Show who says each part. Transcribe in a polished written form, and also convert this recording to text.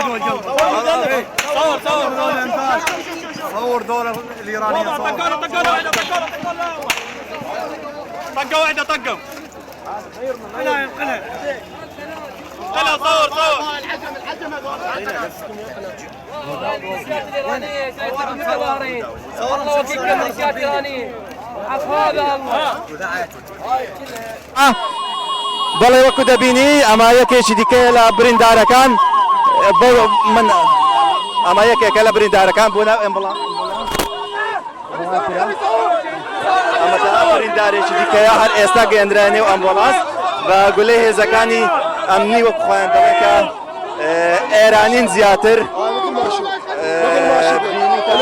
Speaker 1: صور صور
Speaker 2: صور دول الايرانيين صور.
Speaker 1: طقوا طقوا واحدة، طقوا طقوا واحدة، طقوا. قلها صور صور.
Speaker 3: الله وكيلك ميليشيات ايرانية هذا الله.
Speaker 4: بەڵێ، وەکو دەبینی ئەمە یەکێکی دیکەیە لە بریندارەکان بۆ من، ئەمە یەکێکە لە بریندارەکان بۆ ناو ئەمبڵان. ئەمە تا بریندارێکی دیکەیە هەر ئێستا گەیەندرا نێو ئەمبوڵانس بە گولەی هێزەکانی ئەمنی، وەک خۆیان دەڵێن کە ئێرانین زیاتر. بینیتە.